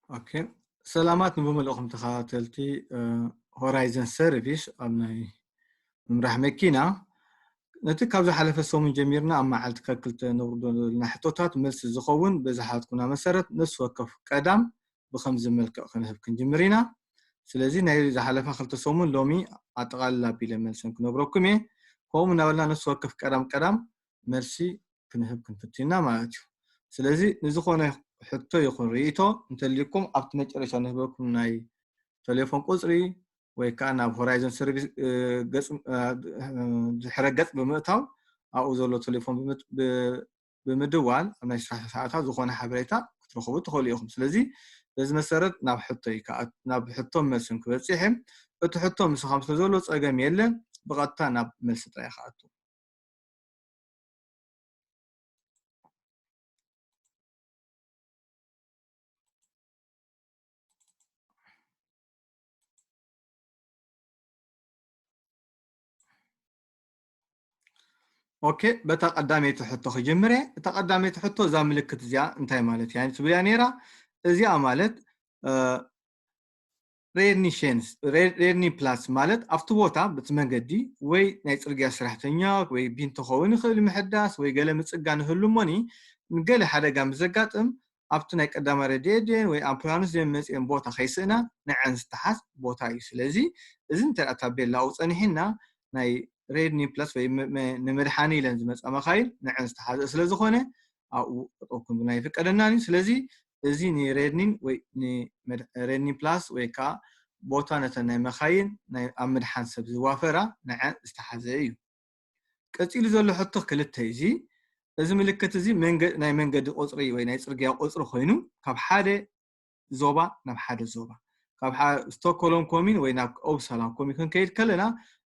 ኦኬ፣ ሰላማት ንብምልእኹም ተኸታተልቲ ሆራይዘን ሰርቪስ ኣብ ናይ ምምራሕ መኪና። ነቲ ካብ ዝሓለፈ ሰሙን ጀሚርና ኣብ መዓልቲ ከክልተ ነብርዶ ዘለና ሕቶታት መልሲ ዝኸውን በዝሓትኩና መሰረት ነፍሲ ወከፍ ቀዳም ብኸምዚ መልክዕ ክንህብ ክንጅምር ኢና። ስለዚ ናይ ዝሓለፋ ክልተ ሰሙን ሎሚ ኣጠቓልላ ኣቢለ መልሰን ክነግረኩም እየ። ከምኡ እናበልና ነፍሲ ወከፍ ቀዳም ቀዳም መልሲ ክንህብ ክንፍትን ኢና ማለት እዩ። ስለዚ ንዝኾነ ሕቶ ይኹን ርእይቶ እንተልዩኩም ኣብቲ መጨረሻ ንህበኩም ናይ ቴሌፎን ቁፅሪ ወይ ከዓ ናብ ሆራይዞን ሰርቪስ ድሕረ ገፅ ብምእታው ኣብኡ ዘሎ ቴሌፎን ብምድዋል ኣብ ናይ ስራሕ ሰዓታት ዝኾነ ሓበሬታ ክትረኽቡ ትኽእሉ ኢኹም። ስለዚ በዚ መሰረት ናብ ሕቶ ናብ ሕቶ መልስን ክበፅሕ እቲ ሕቶ ምስኻም ስለዘሎ ፀገም የለን። ብቐጥታ ናብ መልሲ ጥራይ ክኣቱ። ኦኬ፣ በታ ቀዳመይቲ ሕቶ ክጅምር እየ። እታ ቀዳመይቲ ሕቶ እዛ ምልክት እዚኣ እንታይ ማለት እያ ትብል እያ ነይራ። እዚኣ ማለት ሬድኒ ሼንስ ሬድኒ ፕላስ ማለት ኣብቲ ቦታ በቲ መንገዲ ወይ ናይ ፅርግያ ስራሕተኛ ወይ ቢንቶ ክኸውን ይኽእል ምሕዳስ ወይ ገለ ምፅጋ ንህሉ እሞኒ ንገለ ሓደጋ ምስ ዘጋጥም ኣብቲ ናይ ቀዳማይ ረድኤት ድየን ወይ ኣምቡላንስ ድየን መፅኤን ቦታ ከይስእና ንዐን ዝተሓዝ ቦታ እዩ። ስለዚ እዚ እንተ ታቤላ ኣብኡ ፀኒሕና ናይ ሬድኒ ፕላስ ወይ ንመድሓኒ ኢለን ዝመፃ መኻይን ንዐን ዝተሓዘ ስለዝኾነ ኣብኡ ጠጠው ክንብልና ይፍቀደናን እዩ። ስለዚ እዚ ንሬድኒን ወይ ሬድኒ ፕላስ ወይ ከዓ ቦታ ነተን ናይ መኻይን ኣብ ምድሓን ሰብ ዝዋፈራ ንዐን ዝተሓዘ እዩ። ቀፂሉ ዘሎ ሕቶ ክልተ እዩ። እዚ ምልክት እዚ ናይ መንገዲ ቁፅሪ ወይ ናይ ፅርግያ ቁፅሪ ኮይኑ ካብ ሓደ ዞባ ናብ ሓደ ዞባ ካብ ስቶክሆልም ኮሚን ወይ ናብ ኦፕሳላ ኮሚን ክንከይድ ከለና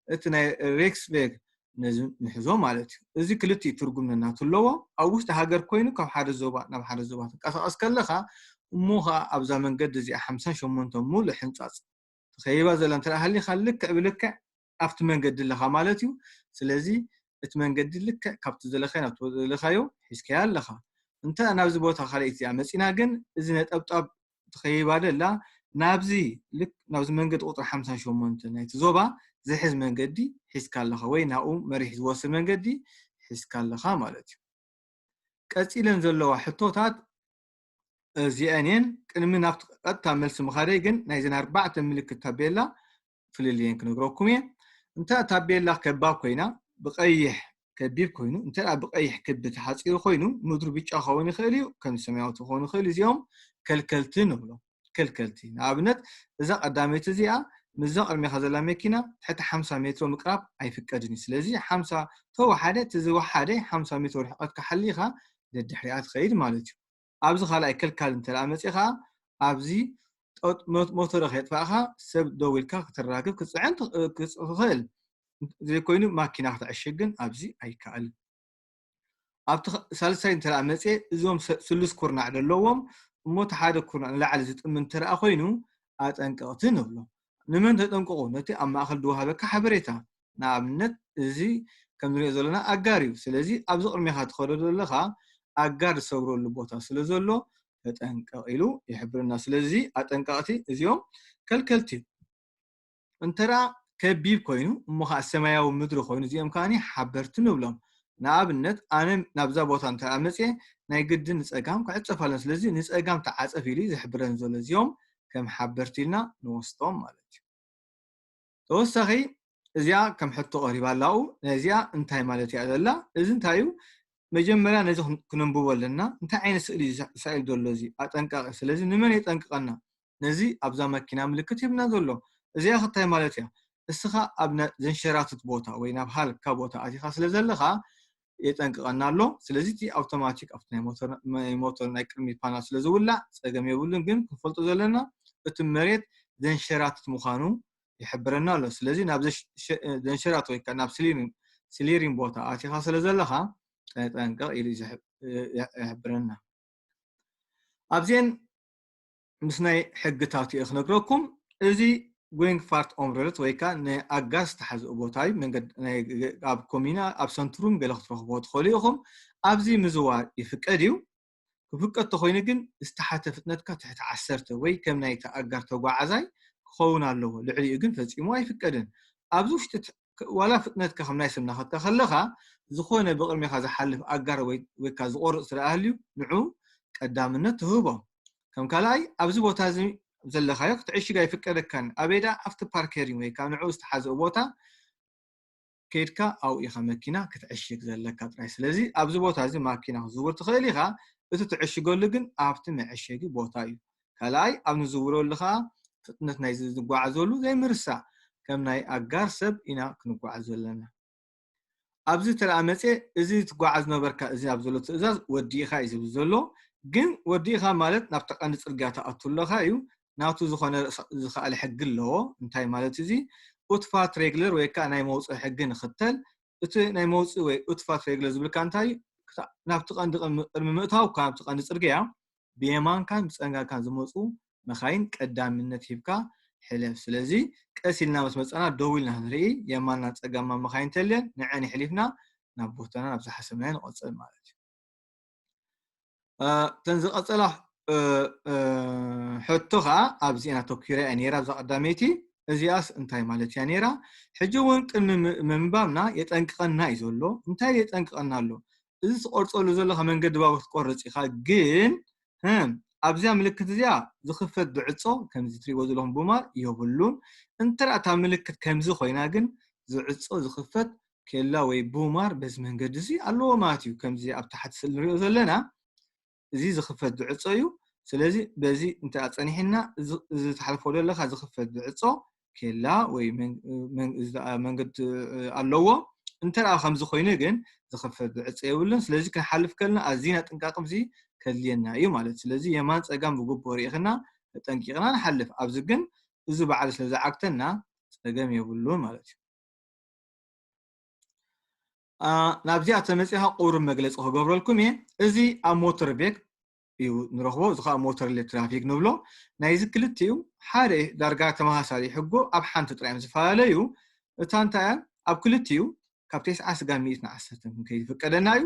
እቲ ናይ ሬክስቬግ ነዚ ንሕዞ ማለት እዩ። እዚ ክልቲኡ ትርጉም ነናቱ ኣለዎ። ኣብ ውሽጢ ሃገር ኮይኑ ካብ ሓደ ዞባ ናብ ሓደ ዞባ ትንቀሳቐስ ከለኻ እሞ ከዓ ኣብዛ መንገዲ እዚኣ ሓምሳን ሸሞንተን ሙሉእ ሕንፃፅ ትኸይባ ዘላ እንተ ሃሊኻ ልክዕ ብልክዕ ኣብቲ መንገዲ ኣለኻ ማለት እዩ። ስለዚ እቲ መንገዲ ልክዕ ካብቲ ዘለኻዮ ናብቲ ዘለኻዮ ሒዝካዮ ኣለኻ። እንተ ናብዚ ቦታ ካልኣይቲ እዚኣ መፂና ግን እዚ ነጠብጣብ ትኸይባ ደላ ናብዚ ልክ ናብዚ መንገዲ ቁፅሪ ሓምሳን ሸሞንተን ናይቲ ዞባ ዝሕዝ መንገዲ ሒዝካ ኣለኻ ወይ ናብኡ መሪሕ ዝወስድ መንገዲ ሒዝካ ኣለኻ ማለት እዩ። ቀፂለን ዘለዋ ሕቶታት እዚአን እየን። ቅድሚ ናብቲ ቀጥታ መልሲ ምኻደይ ግን ናይዘን ኣርባዕተ ምልክት ታቤላ ፍልልየን ክነግረኩም እየ። እንተ ታቤላ ከባብ ኮይና ብቀይሕ ከቢብ ኮይኑ እንተ ብቀይሕ ክቢ ተሓፂሩ ኮይኑ ምድሩ ብጫ ክኸውን ይኽእል እዩ፣ ከም ሰማያዊ ክኸውን ይኽእል። እዚኦም ከልከልቲ ንብሎ። ከልከልቲ ንኣብነት እዛ ቀዳመይቲ እዚኣ ምስዛ ቅድሜኻ ዘላ መኪና ትሕቲ ሓምሳ ሜትሮ ምቅራብ ኣይፍቀድን እዩ። ስለዚ ሓምሳ ተወሓደ እቲ ዝወሓደ ሓምሳ ሜትሮ ርሕቀት ክሓሊኻ ደድሕሪኣ ትኸይድ ማለት እዩ። ኣብዚ ካልኣይ ከልካል እንተ መፂኻ ኣብዚ ሞተር ከየጥፋእኻ ሰብ ደው ኢልካ ክትራግብ ክትፅዕን ትኽእል። ዘይኮይኑ ማኪና ክትዕሽግ ግን ኣብዚ ኣይከኣልን። ኣብቲ ሳልሳይ እንተ መፅየ እዞም ስሉስ ኩርናዕ ዘለዎም እሞ እቲ ሓደ ኩርናዕ ንላዕሊ ዝጥምን እንተ ኮይኑ ኣጠንቀቕቲ ንብሎ። ንመን ተጠንቅቑ? ነቲ ኣብ ማእኸል ዝወሃበካ ሓበሬታ። ንኣብነት እዚ ከም ንሪኦ ዘለና ኣጋር እዩ። ስለዚ ኣብዚ ቅድሜኻ ትኸዶ ዘለኻ ኣጋር ዝሰብረሉ ቦታ ስለ ዘሎ ተጠንቀቕ ኢሉ ይሕብረና። ስለዚ ኣጠንቀቕቲ እዚኦም ከልከልቲ እዩ። እንተ ከቢብ ኮይኑ እሞ ከዓ ሰማያዊ ምድሪ ኮይኑ እዚኦም ከዓ ሓበርቲ ንብሎም። ንኣብነት ኣነ ናብዛ ቦታ እንተ መፅየ ናይ ግድን ንፀጋም ክዕፀፍ ኣለኒ። ስለዚ ንፀጋም ተዓፀፍ ኢሉ ዝሕብረን ዘሎ እዚኦም ከም ሓበርቲ ኢልና ንወስዶም ማለት እዩ። ተወሳኺ እዚኣ ከም ሕቶ ቀሪባ ኣላኡ ነዚኣ እንታይ ማለት እያ ዘላ? እዚ እንታይ እዩ? መጀመርያ ነዚ ክነንብቦ ኣለና። እንታይ ዓይነት ስእሊ እዩ ተሳኢሉ ዘሎ እዚ ኣጠንቃቂ? ስለዚ ንመን የጠንቅቀና? ነዚ ኣብዛ መኪና ምልክት ሂብና ዘሎ እዚኣ ክታይ ማለት እያ? እስኻ ኣብ ዘንሸራትት ቦታ ወይ ናብ ሃልካ ቦታ ኣቲኻ ስለ ዘለኻ የጠንቅቀና ኣሎ። ስለዚ እቲ ኣውቶማቲክ ኣብቲ ናይ ሞተር ናይ ቅድሚ ፓናል ስለ ዝውላዕ ፀገም የብሉን። ግን ክንፈልጦ ዘለና እቲ መሬት ዘንሸራትት ምዃኑ ይሕብረና ኣሎ። ስለዚ ናብ ዘንሸራት ወይ ናብ ስሊሪን ቦታ ኣቲኻ ስለ ዘለኻ ጠንቀቕ ኢሉ ይሕብረና። ኣብዚአን ምስ ናይ ሕግታት እየ ክነግረኩም። እዚ ጎይንግ ፋርት ኦምረለት ወይ ከዓ ንኣጋር ዝተሓዝኡ ቦታ እዩ። ኣብ ኮሚና ኣብ ሰንትሩም ገለ ክትረኽቦ ትኽእሉ ኢኹም። ኣብዚ ምዝዋር ይፍቀድ እዩ። ክፍቀድ ተኾይኑ ግን ዝተሓተ ፍጥነትካ ትሕቲ ዓሰርተ ወይ ከም ናይቲ ኣጋር ተጓዓዛይ ክኸውን ኣለዎ። ልዕሊኡ ግን ፈጺሙ ኣይፍቀድን። ኣብዚ ውሽጢ ዋላ ፍጥነትካ ከም ናይ ሰብ ናኸድካ ከለኻ ዝኾነ ብቕድሜኻ ዝሓልፍ ኣጋር ወይ ወይካ ዝቆርጽ ስለ ኣህልዩ ንዑ ቀዳምነት ትህቦ። ከም ካልኣይ ኣብዚ ቦታ እዚ ዘለኻዮ ክትዕሽግ ኣይፍቀደካን። ኣበይ ደኣ ኣብቲ ፓርከሪንግ ወይካ ንዑ ዝተሓዘኡ ቦታ ከይድካ ኣብኡ ኢኻ መኪና ክትዕሽግ ዘለካ ጥራይ። ስለዚ ኣብዚ ቦታ እዚ ማኪና ክትዝውር ትኽእል ኢኻ። እቲ ትዕሽገሉ ግን ኣብቲ መዐሸጊ ቦታ እዩ። ካልኣይ ኣብ ንዝውረሉ ከዓ ፍጥነት ናይ ዝጓዓዘሉ ዘይምርሳዕ። ከም ናይ ኣጋር ሰብ ኢና ክንጓዓዝ ዘለና። ኣብዚ ተረኣ መፅየ እዚ ትጓዓዝ ነበርካ እዚ ኣብ ዘሎ ትእዛዝ ወዲእኻ እዩ ዝብል ዘሎ። ግን ወዲእኻ ማለት ናብቲ ቀንዲ ፅርግያ ትኣቱ ኣለኻ እዩ። ናቱ ዝኾነ ዝኸኣለ ሕጊ ኣለዎ። እንታይ ማለት እዚ? ኡትፋት ሬግለር ወይ ከዓ ናይ መውፅኢ ሕጊ ንኽተል። እቲ ናይ መውፅኢ ወይ ኡትፋት ሬግለር ዝብልካ እንታይ እዩ? ናብቲ ቀንዲ ቅድሚ ምእታው ካብቲ ቀንዲ ፅርግያ ብየማንካን ብፀጋምካን ዝመፁ መኻይን ቀዳምነት ሂብካ ሕለፍ። ስለዚ ቀስ ኢልና ምስ መፀና ደው ኢልና ክንርኢ የማንና ፀጋምና መኻይን ተልየን ንዐን ይሕሊፍና ናብ ቦታና ናብ ዝሓሰብናዮ ንቐፅል ማለት እዩ። እተን ዝቐፀላ ሕቶ ከዓ ኣብዚአን ኣተኪረ እየ ነይራ። ኣብዛ ቀዳመይቲ እዚኣስ እንታይ ማለት እያ ነይራ? ሕጂ እውን ቅድሚ ምንባብና የጠንቅቐና እዩ ዘሎ። እንታይ የጠንቅቐና ኣሎ? እዚ ትቆርፀሉ ዘለካ መንገዲ ባቡር ክትቆርፅ ኢኻ፣ ግን ኣብዚኣ ምልክት እዚኣ ዝኽፈት ዝዕፆ ከምዚ ትሪእዎ ዘለኹም ቡማር የብሉን። እንተ እታ ምልክት ከምዚ ኮይና ግን ዝዕፆ ዝኽፈት ኬላ ወይ ቡማር በዚ መንገዲ እዚ ኣለዎ ማለት እዩ። ከምዚ ኣብ ታሕቲ ስእሊ ንሪኦ ዘለና እዚ ዝኽፈት ዝዕፆ እዩ። ስለዚ በዚ እንተ ኣፀኒሕና እዚ ትሓልፎ ዘለካ ዝኽፈት ዝዕፆ ኬላ ወይ መንገዲ ኣለዎ። እንተ ከምዚ ኮይኑ ግን ዝኽፈት ዝዕፀ የብሉን። ስለዚ ክንሓልፍ ከልና ኣዝና ጥንቃቕ እዚ ከድልየና እዩ ማለት። ስለዚ የማን ፀጋም ብግቡእ ርኢኽና ተጠንቂቕና ንሓልፍ። ኣብዚ ግን እዚ በዓል ስለ ዝዓግተና ፀገም የብሉን ማለት እዩ። ናብዚኣ ተመፂኻ ቁሩብ መግለፂ ክገብረልኩም እየ። እዚ ኣብ ሞተር ቬክ እዩ ንረኽቦ። እዚ ከዓ ሞተር ሌት ትራፊክ ንብሎ። ናይዚ ክልቲኡ ሓደ ዳርጋ ተመሳሳሊ ሕጎ ኣብ ሓንቲ ጥራይ እዮም ዝፈላለዩ። እታ እንታይ እያ? ኣብ ክልቲኡ ካብ ተስዓ ስጋ ሚእትን ዓሰርተን ክንከይድ ይፍቀደና እዩ።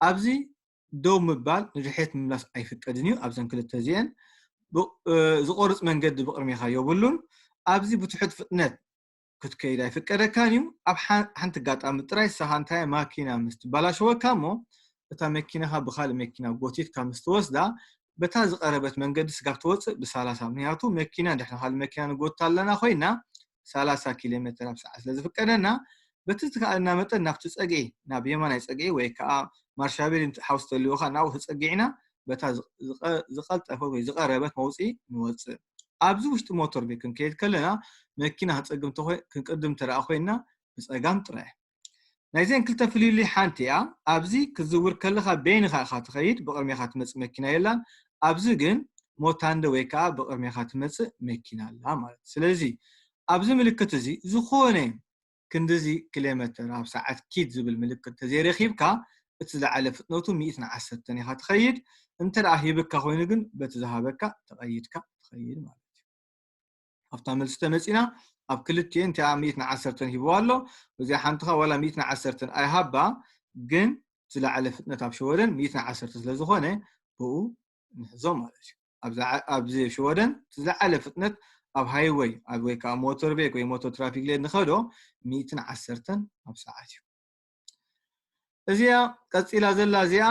ኣብዚ ደው ምባል ንድሕሬት ምምላስ ኣይፍቀድን እዩ። ኣብዘን ክልተ እዚአን ዝቆርፅ መንገዲ ብቅድሜኻ የብሉን። ኣብዚ ብትሑት ፍጥነት ክትከይድ ኣይፍቀደካን እዩ። ኣብ ሓንቲ ኣጋጣሚ ጥራይ ንስኻ እንታይ ማኪና ምስ ትበላሸወካ እሞ እታ መኪናኻ ብካልእ መኪና ጎቲትካ ምስ ትወስዳ በታ ዝቀረበት መንገዲ ስጋብ ትወፅእ ብሳላሳ ምክንያቱ መኪና እንድሕር ካልእ መኪና ንጎትታ ኣለና ኮይና ሰላሳ ኪሎ ሜትር ኣብ ሰዓት ስለ ዝፍቀደና በቲ ዝከኣለና መጠን ናብቲ ፀግዒ ናብ የማናይ ፀግዒ ወይ ከዓ ማርሻቤል ሓውስ ተልዩካ ናብኡ ተፀጊዕና በታ ዝቀልጠፈት ወይ ዝቀረበት መውፅኢ ንወፅእ። ኣብዚ ውሽጢ ሞተር ቤት ክንከይድ ከለና መኪና ክፀግም ክንቅድም ተረኣ ኮይንና ብፀጋም ጥራይ። ናይዘን ክልተ ፍልልይ ሓንቲ እያ። ኣብዚ ክዝውር ከለካ በይንካ ኢካ ትኸይድ፣ ብቅድሜካ ትመፅእ መኪና የላን። ኣብዚ ግን ሞታንደ ወይ ከዓ ብቅድሜካ ትመፅእ መኪና ኣላ ማለት። ስለዚ ኣብዚ ምልክት እዚ ዝኾነ ክንድዚ ኪሎ ሜትር ኣብ ሰዓት ኪድ ዝብል ምልክት ተዘይረኺብካ እቲ ዝለዓለ ፍጥነቱ ሚእትን ዓሰርተን ኢኻ ትኸይድ። እንተ ደኣ ሂብካ ኮይኑ ግን በቲ ዝሃበካ ተቐይድካ ትኸይድ ማለት እዩ። ኣብታ መልሲ ተመፂና ኣብ ክልቲኤን እቲኣ ሚእትን ዓሰርተን ሂብዋ ኣሎ። እዚኣ ሓንትኻ ዋላ ሚእትን ዓሰርተን ኣይሃባ ግን ዝለዓለ ፍጥነት ኣብ ሸወደን ሚእትን ዓሰርተ ስለ ዝኾነ ብኡ ንሕዞ ማለት እዩ። ኣብዚ ሽወደን ዝለዓለ ፍጥነት ኣብ ሃይወይ ኣብ ወይ ከዓ ሞተር ቤክ ወይ ሞተር ትራፊክ ሌን ንኸዶ ሚእትን ዓሰርተን ኣብ ሰዓት እዩ። እዚኣ ቀፂላ ዘላ እዚኣ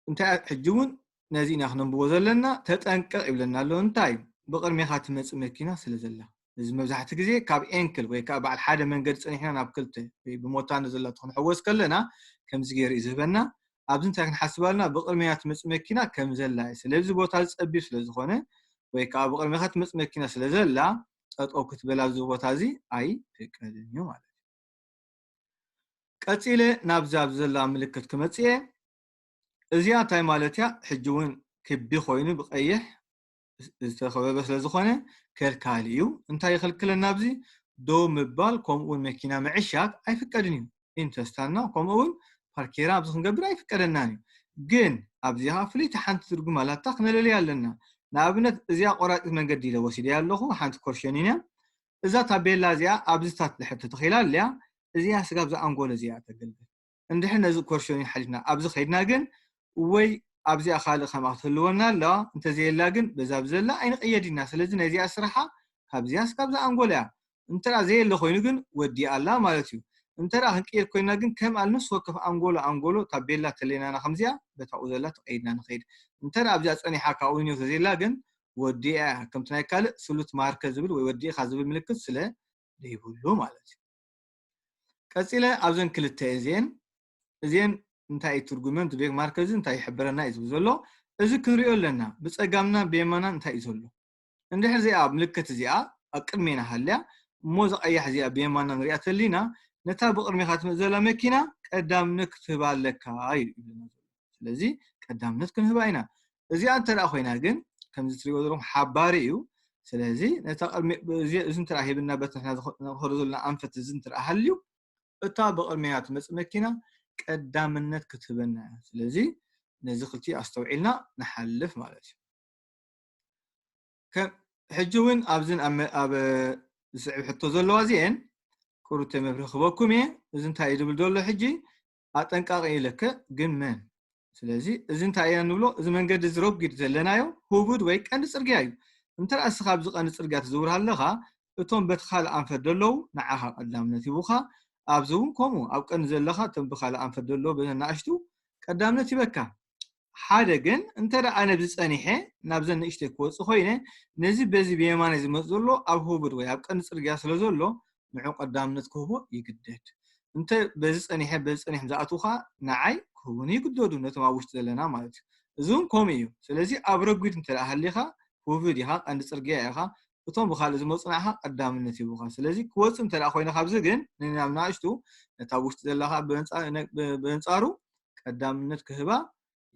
እንታይ ሕጂ እውን ነዚ ኢና ክነንብቦ ዘለና። ተጠንቀቕ ይብለና ኣሎ። እንታይ? ብቅድሜኻ ትመፅእ መኪና ስለ ዘላ። እዚ መብዛሕቲ ግዜ ካብ ኤንክል ወይ ከዓ በዓል ሓደ መንገዲ ፀኒሕና ናብ ክልተ ወይ ብሞታንደ ዘላቶ ክንሕወስ ከለና ከምዚ ገይሩ እዩ ዝህበና። ኣብዚ እንታይ ክንሓስብ ኣለና? ብቅድሜና ትመፅእ መኪና ከም ዘላ እዩ። ስለዚ ቦታ እዚ ፀቢብ ስለ ዝኾነ ወይ ከዓ ብቅድሜኻ ትመፅእ መኪና ስለ ዘላ ጠጠው ክትብል ኣብዚ ቦታ እዚ ኣይፍቀድን እዩ ማለት እዩ። ቀፂለ ናብዚ ኣብዚ ዘላ ምልክት ክመፅእ እየ። እዚኣ እንታይ ማለት እያ? ሕጂ እውን ክቢ ኮይኑ ብቀይሕ ዝተኸበበ ስለ ዝኾነ ከልካሊ እዩ። እንታይ ይኽልክለና? ኣብዚ ደው ምባል ከምኡ እውን መኪና ምዕሻግ ኣይፍቀድን እዩ። ኢንተስታልና ከምኡ እውን ፓርኬራ ኣብዚ ክንገብር ኣይፍቀደናን እዩ። ግን ኣብዚኣ ፍልይቲ ሓንቲ ትርጉም ኣላታ ክነለልያ ኣለና። ንኣብነት እዚኣ ቆራፂት መንገዲ ኢለ ወሲደ ኣለኹ። ሓንቲ ኮርሸኒን እያ። እዛ ታቤላ እዚኣ ኣብዚታት ድሕር ተተኺላ ኣለያ። እዚኣ ስጋብ ዝኣንጎሎ እዚኣ ተገልግል። እንድሕር ነዚ ኮርሸኒን ሓሊፍና ኣብዚ ከይድና ግን ወይ ኣብዚኣ ካልእ ከምኣ ክትህልወና ኣለዋ። እንተዘየላ ግን በዛ ብዘላ ኣይንቕየድ ኢና። ስለዚ ናይዚኣ ስራሓ ካብዚያስ ካብዛ ኣንጎላ እያ። እንተ ደኣ ዘየለ ኮይኑ ግን ወዲኣ ኣላ ማለት እዩ። እንተ ደኣ ክንቅየድ ኮይና ግን ከም ኣብ ነፍሲ ወከፍ ኣንጎሎ ኣንጎሎ ታቤላ ተለናና ከምዚኣ በታኡ ዘላ ተቐይድና ንኸይድ። እንተ ደኣ ኣብዚኣ ጸኒሓ ካብኡ ንዮ ተዘየላ ግን ወዲኣ እያ። ከምቲ ናይ ካልእ ስሉት ማርከ ዝብል ወይ ወዲእኻ ዝብል ምልክት ስለ ዘይብሉ ማለት እዩ። ቀጺለ ኣብዘን ክልተ እዚኤን እዚኤን እንታይ እዩ ትርጉመን? እቲ ቬግ ማርከ እዚ እንታይ ይሕብረና እዩ ዝብል ዘሎ። እዚ ክንሪኦ ኣለና። ብጸጋምና ብየማናን እንታይ እዩ ዘሎ? እንድሕር እዚኣ ምልክት እዚኣ ኣብ ቅድሜና ሃልያ እሞ እዛ ቀያሕ እዚኣ ብየማና ንሪኣ ተሊና ነታ ብቕድሜኻ ትመጽእ ዘላ መኪና ቀዳምነት ክትህባ ኣለካ እዩ ይብለና ዘሎ። ስለዚ ቀዳምነት ክንህባ ኢና። እዚኣ እንተ ደኣ ኮይና ግን ከምዚ ትሪእዎ ዘለኹም ሓባሪ እዩ። ስለዚ ነታ ቅድሚ እዚ እዚ እንተ ደኣ ሂብና በቲ ንሕና ዝኸ- ንኸዶ ዘለና ኣንፈት እዚ እንተ ደኣ ሃልዩ እታ ብቕድሜና ትመጽእ መኪና ቀዳምነት ክትህበና እያ። ስለዚ ነዚ ክልቲኡ ኣስተውዒልና ንሓልፍ ማለት እዩ። ከም ሕጂ እውን ኣብዝን ኣብ መ- ኣብ ዝስዕብ ሕቶ ዘለዋ እዚአን ቁሩብ መብርሂ ክበኩም እየ። እዚ እንታይ እዩ ዝብል ዘሎ ሕጂ ኣጠንቃቂ ኢለከ ግን መን ስለዚ እዚ እንታይ ኢና ንብሎ? እዚ መንገዲ እዚ ረጒድ ዘለናዮ ህቡድ ወይ ቀንዲ ጽርግያ እዩ። እንተ ደኣ እስኻ ኣብዚ ቀንዲ ጽርግያ ትዝውር ኣለኻ፣ እቶም በቲ ካልእ ኣንፈት ዘለዉ ንዓኻ ቀዳምነት ይህቡኻ። ኣብዚ እውን ከምኡ ኣብ ቀንዲ ዘለኻ እቶም ብኻልእ ኣንፈት ዘለዉ በዘን ንኣሽቱ ቀዳምነት ይበካ። ሓደ ግን እንተ ደኣ ኣነ ብዚ ጸኒሐ ናብዘን ንእሽተይ ክወጽእ ኮይነ ነዚ በዚ ብየማነይ ዝመጽእ ዘሎ ኣብ ህቡድ ወይ ኣብ ቀንዲ ጽርግያ ስለ ዘሎ ንዑ ቀዳምነት ክህቦ ይግደድ። እንተ በዚ ጸኒሐ በዚ ጸኒሐ ዝኣትዉ ኸኣ ንዓይ ክህቡኒ ይግደዱ ነቶም ኣብ ውሽጢ ዘለና ማለት እዩ። እዚ እውን ከምኡ እዩ። ስለዚ ኣብ ረጒድ እንተ ደኣ ሃሊኻ ህቡድ ኢኻ፣ ቀንዲ ጽርግያ ኢኻ፣ እቶም ብኻልእ ዝመጹ ንዓኻ ቀዳምነት ይህቡኻ። ስለዚ ክወጽእ እንተ ደኣ ኮይነ ካብዚ ግን ንናብ ንኣሽቱ ነታ ኣብ ውሽጢ ዘላ ኸኣ ብኣንጻ- ነ- ብ- ብኣንጻሩ ቀዳምነት ክህባ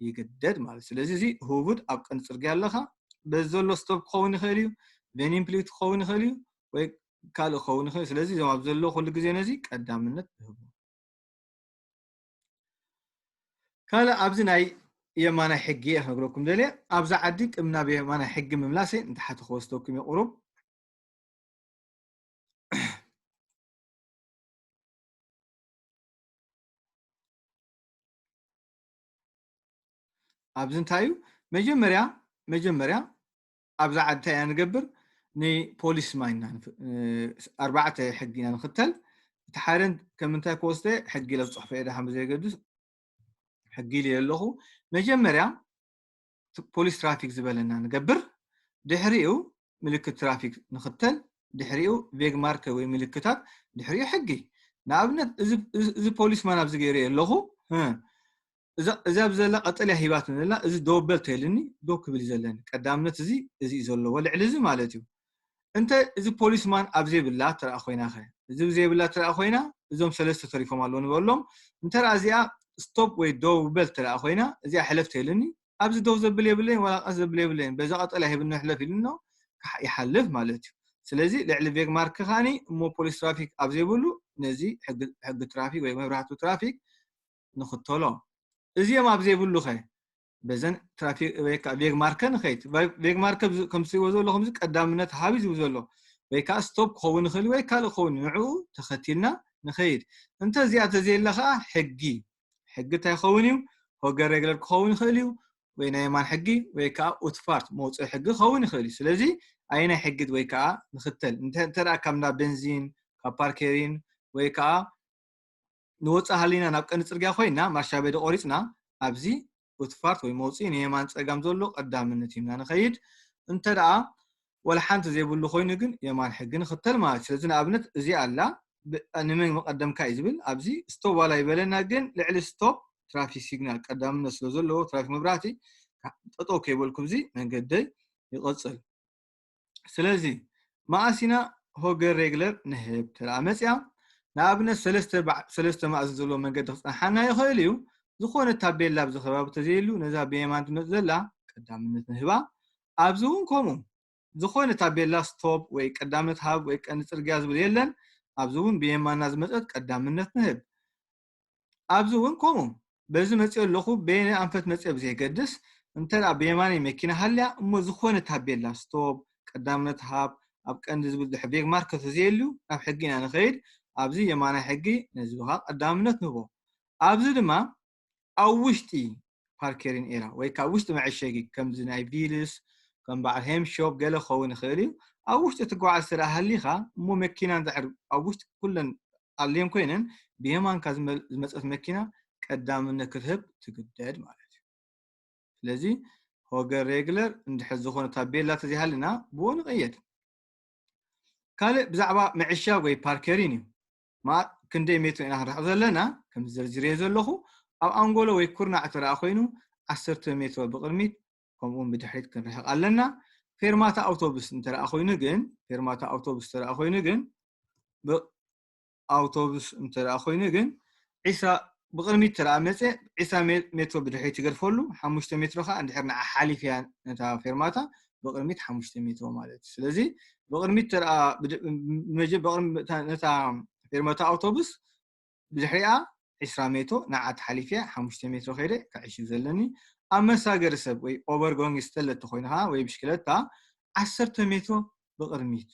ይግደድ ማለት እዩ። ስለዚ እዚ ህቡድ ኣብ ቀንዲ ጽርግያ ኣለኻ በዚ ዘሎ ስቶፕ ክኸውን ይኽእል እዩ፣ ቬኒን ፕሊት ክኸውን ይኽእል እዩ ወይ ካልእ ክኸውን ይኽእል እዩ። ስለዚ እዞም ኣብ ዘሎ ኩሉ ግዜ ነዚ ቀዳምነት ንህቦ። ካልእ ኣብዚ ናይ የማናይ ሕጊ እየ ክነግረኩም ደልየ። ኣብዛ ዓዲ ቅም ናብ የማናይ ሕጊ ምምላሰ እንተሓተ ክወስደኩም እየ ቁሩብ። ኣብዚ እንታይ እዩ መጀመርያ መጀመርያ ኣብዛ ዓዲ እንታይ ኢና ንገብር ንፖሊስ ማይና ኣርባዕተ ሕጊ ኢና ንክተል እቲ ሓደ ከምንታይ ክወስደ ሕጊ ኢለ ዝፅሕፎ እየ ደሓን ብዘየገድስ ሕጊ ኢለ ኣለኹ መጀመርያ ፖሊስ ትራፊክ ዝበለና ንገብር ድሕሪኡ ምልክት ትራፊክ ንክተል ድሕሪኡ ቬግ ማርከ ወይ ምልክታት ድሕሪኡ ሕጊ ንኣብነት እዚ ፖሊስ ማን ኣብዚ ገይረ ኣለኹ እዛ ብዘላ ቀጠልያ ሂባት ንላ እዚ ዶ በል ተይልኒ ዶ ክብል ዘለኒ ቀዳምነት እዚ እዚ እዩ ዘለዎ ልዕሊ እዚ ማለት እዩ እንተ እዚ ፖሊስ ማን ኣብ ዘይብላ ትረኣ ኮይና ኸ እዚ ብዘይብላ ትረኣ ኮይና እዞም ሰለስተ ተሪፎም ኣለዉ ንበሎም እንተ እዚኣ ስቶፕ ወይ ደው በል ትረኣ ኮይና እዚኣ ሕለፍ ተይልኒ ኣብዚ ደው ዘብል የብለይን ዋላ ቀስ ዘብል የብለይን በዛ ቀጠልያ ሂብኒ ሕለፍ ኢልኖ ይሓልፍ ማለት እዩ ስለዚ ልዕሊ ቬግ ማርክ ካኒ እሞ ፖሊስ ትራፊክ ኣብ ዘይብሉ ነዚ ሕጊ ትራፊክ ወይ መብራህቱ ትራፊክ ንኽተሎ እዚኦም ኣብ ዘይብሉ ኸ በዘን ትራፊክ ወይ ከዓ ቬግ ማርከ ንኸይድ ቬግ ማርከ ከም ትሪእዎ ዘለኹም እዚ ቀዳምነት ሃብ ዝብ ዘሎ ወይ ከዓ ስቶፕ ክኸውን ይኽእል ወይ ካልእ ክኸውን ንዕኡ ተኸቲልና ንኸይድ እንተ እዚኣ ተዘየላ ከዓ ሕጊ ሕጊ እንታይ ክኸውን እዩ ሆገር ሬግለር ክኸውን ይኽእል እዩ ወይ ናይ የማን ሕጊ ወይ ከዓ ኡትፋርት መውፅኢ ሕጊ ክኸውን ይኽእል እዩ ስለዚ ኣየናይ ሕጊ ወይ ከዓ ንኽተል እንተ ካብ እንዳ ቤንዚን ካብ ፓርኬሪን ወይ ከዓ ንወፅእ ሃሊና ናብ ቀንዲ ፅርግያ ኮይና ማርሻ ቤደ ቆሪፅና ኣብዚ ኡትፋርት ወይ መውፅኢ ንየማን ፀጋም ዘሎ ቀዳምነት ሂብና ንኸይድ እንተ ደኣ ወላ ሓንቲ ዘይብሉ ኮይኑ ግን የማን ሕጊ ንኽተል ማለት ስለዚ ንኣብነት እዚ ኣላ ንመን መቐደምካ እዩ ዝብል ኣብዚ ስቶፕ ዋላ ይበለና ግን ልዕሊ ስቶፕ ትራፊክ ሲግናል ቀዳምነት ስለ ዘለዎ ትራፊክ መብራህቲ ጠጠው ከይበልኩ እዚ መንገደይ ይቐፅል ስለዚ መኣስ ኢና ሆገር ሬግለር ንህብ ተደኣ መፅያ ንኣብነት ሰለስተ ማእዝን ዘለዎ መንገዲ ክፀንሓና ይኽእል እዩ ዝኾነ ታቤላ ኣብዚ ከባቢ ተዘይሉ ነዛ ብየማን ትመፅ ዘላ ቀዳምነት ንህባ ኣብዚ እውን ከምኡ ዝኾነ ታቤላ ስቶፕ ወይ ቀዳምነት ሃብ ወይ ቀንዲ ፅርግያ ዝብል የለን ኣብዚ እውን ብየማና ዝመፀት ቀዳምነት ንህብ ኣብዚ እውን ከምኡ በዚ መፅኦ ኣለኹ በየነ ኣንፈት መፅኦ ብዘይገድስ እንተ ብየማነይ መኪና ሃልያ እሞ ዝኾነ ታቤላ ስቶፕ ቀዳምነት ሃብ ኣብ ቀንዲ ዝብል ድሕር ቬግ ማርከ ተዘየልዩ ናብ ሕጊ ኢና ንኸይድ ኣብዚ የማናይ ሕጊ ነዚ ብኻ ቀዳምነት ንህቦ ኣብዚ ድማ ኣብ ውሽጢ park area ወይ ካብ ውሽጢ መዐሸጊ ከምዚ ናይ ቪልስ ከም በዓል ሄም ሾፕ ገለ ክኸውን ይኽእል እዩ። ኣብ ውሽጢ ትጓዓዝ ስለ ሃሊኻ እሞ መኪና እንድሕር ኣብ ውሽጢ ኩለን ኣልየን ኮይነን ብየማንካ ዝመ- ዝመፀት መኪና ቀዳምነት ክትህብ ትግደድ ማለት እዩ። ስለዚ ሆገር ሬግለር እንድሕር ዝኾነ ታቤላ ተዘይሃልና ብኡ ንቐየድ። ካልእ ብዛዕባ ምዕሻግ ወይ ፓርከሪን እዩ። ማ ክንደይ ሜትሮ ኢና ክንርሕቕ ዘለና ከም ዝዘርዝርዮ ዘለኹ ኣብ ኣንጎሎ ወይ ኩርናዕ ተረኣ ኮይኑ ዓሰርተ ሜትሮ ብቕድሚት ከምኡውን ብድሕሪት ክንርሕቕ ኣለና። ፌርማታ ኣውቶቡስ እንተረኣ ኮይኑ ግን ፌርማታ ኣውቶቡስ ተረኣ ኮይኑ ግን ኣውቶቡስ እንተደኣ ኮይኑ ግን ዒስራ ብቕድሚት ተደኣ መፀ ዒስራ ሜትሮ ብድሕሪት ይገድፈሉ ሓሙሽተ ሜትሮ ከዓ እንድሕር ንዓ ሓሊፍያ ነታ ፌርማታ ብቕድሚት ሓሙሽተ ሜትሮ ማለት እዩ። ስለዚ ብቕድሚት ተደኣ ነታ ፌርማታ ኣውቶቡስ ብድሕሪኣ ዒስራ ሜትሮ ንዓ ተሓሊፍያ ሓሙሽተ ሜትሮ ከይደ ክዕሽግ ዘለኒ። ኣብ መሳገሪ ሰብ ወይ ኦቨርጎንግ ስተለቲ ኮይንካ ወይ ብሽክለታ ዓሰርተ ሜትሮ ብቕድሚት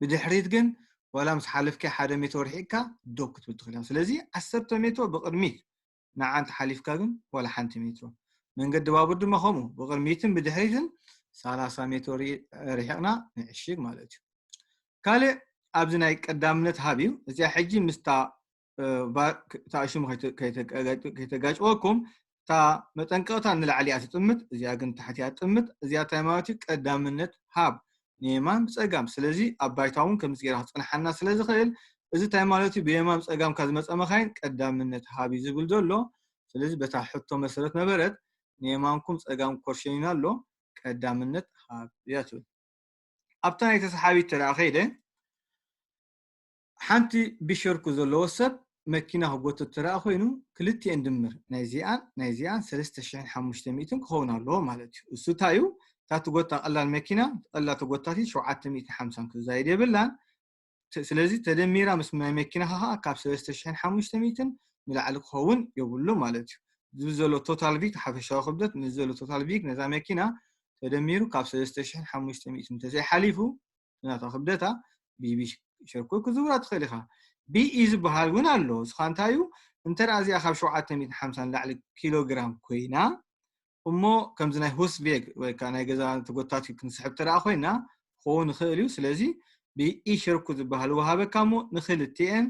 ብድሕሪት ግን ዋላ ምስ ሓለፍኪ ሓደ ሜትሮ ርሒቕካ ደው ክትብል ትኽእል ኢኻ። ስለዚ ዓሰርተ ሜትሮ ብቕድሚት ንዓንቲ ሓሊፍካ ግን ዋላ ሓንቲ ሜትሮ። መንገዲ ባቡር ድማ ከምኡ ብቕድሚትን ብድሕሪትን ሰላሳ ሜትሮ ርሒቕና ንዕሽግ ማለት እዩ። ካልእ ኣብዚ ናይ ቀዳምነት ሃብ እዩ። እዚኣ ሕጂ ምስታ እታ ሽሙ ከይተጋጭወኩም እታ መጠንቀቕታ ንላዕሊ እያ ትጥምት፣ እዚኣ ግን ታሕቲ እያ ትጥምት። እዚኣ እንታይ ማለት እዩ? ቀዳምነት ሃብ ንየማን ብፀጋም። ስለዚ ኣብ ባይታ እውን ከምዚ ገይራ ክፀንሓና ስለ ዝኽእል እዚ እንታይ ማለት እዩ? ብየማን ፀጋምካ ዝመፀ መኻይን ቀዳምነት ሃብ እዩ ዝብል ዘሎ። ስለዚ በታ ሕቶ መሰረት ነበረት ንየማንኩም ፀጋም ኮርሸኒና ኣሎ ቀዳምነት ሃብ እያ ትብል። ኣብታ ናይ ተሰሓቢት ተደኣ ከይደ ሓንቲ ብሸርኩ ዘለዎ ሰብ መኪና ክጎትት ተደኣ ኮይኑ ክልቲኤን ድምር ናይዚኣን ናይዚኣን ሰለስተ ሽሕን ሓሙሽተ ሚእትን ክኸውን ኣለዎ ማለት እዩ። እሱ እንታይ እዩ? እታ ትጎታ ቀላል መኪና ቀላል ተጎታቲት ሸውዓተ ሚእትን ሓምሳን ክዛይድ የብላን። ስለዚ ተደሚራ ምስ ናይ መኪናኻ ከዓ ካብ ሰለስተ ሽሕን ሓሙሽተ ሚእትን ንላዕሊ ክኸውን የብሉ ማለት እዩ። ዝብል ዘሎ ቶታል ቪክ ሓፈሻዊ ክብደት ምስ ዘሎ ቶታል ቪክ ነዛ መኪና ተደሚሩ ካብ ሰለስተ ሽሕን ሓሙሽተ ሚእትን እንተዘይሓሊፉ ናታ ክብደታ ቢቢ ሸርኩ ክዝውራ ትኽእል ኢኻ። ቢኢ ዝበሃል እውን ኣሎ። እዚ ኸዓ እንታይ እዩ? እንተ ደኣ እዚኣ ካብ ሸውዓተ ሚእትን ሓምሳን ንላዕሊ ኪሎግራም ኮይና እሞ ከምዚ ናይ ሁስቬግ ወይ ከዓ ናይ ገዛ ተጎታቲ ክንስሕብ ተደኣ ኮይና ክኸውን ይኽእል እዩ። ስለዚ ቢኢ ሸርኩ ዝበሃል ወሃበካ እሞ ንክልቲኤን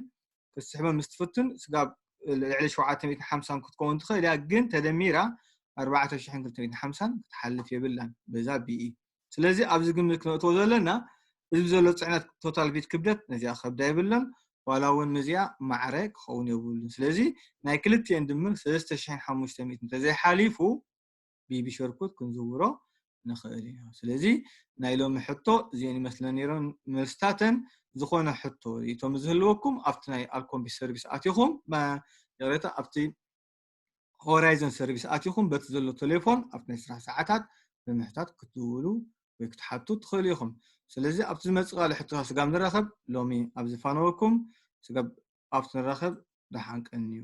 ክትስሕበን ምስ ትፍትን ስጋብ ልዕሊ ሸውዓተ ሚእትን ሓምሳን ክትከውን ትኽእል እያ፣ ግን ተደሚራ ኣርባዕተ ሽሕን ክልተ ሚእትን ሓምሳን ክትሓልፍ የብላን በዛ ቢኢ። ስለዚ ኣብዚ ግምት ክነእትዎ ዘለና እዚ ዘሎ ፅዕነት ቶታል ቪት ክብደት ነዚኣ ከብዳ የብለን ዋላ እውን ነዚኣ ማዕረ ክኸውን የብሉን። ስለዚ ናይ ክልቲኤን ድምር ሰለስተ ሽሕን ሓሙሽተ ሚእትን እንተዘይሓሊፉ ቢቢ ሸርኩት ክንዝውሮ ንኽእል ኢና። ስለዚ ናይ ሎሚ ሕቶ እዚአን ይመስለን ነይረን መልስታተን። ዝኾነ ሕቶ ርእይቶ ዝህልወኩም ኣብቲ ናይ ኣልኮምቢ ሰርቪስ ኣቲኹም ይቕሬታ ኣብቲ ሆራይዘን ሰርቪስ ኣቲኹም በቲ ዘሎ ቴሌፎን ኣብቲ ናይ ስራሕ ሰዓታት ብምሕታት ክትድውሉ ወይ ክትሓቱ ትኽእሉ ኢኹም። ስለዚ ኣብቲ ዝመፅእ ካልእ ሕቶታት ስጋብ ንራኸብ ሎሚ ኣብዚ ፋነወኩም። ስጋብ ኣብቲ ንራኸብ ደሓን ቀንዩ።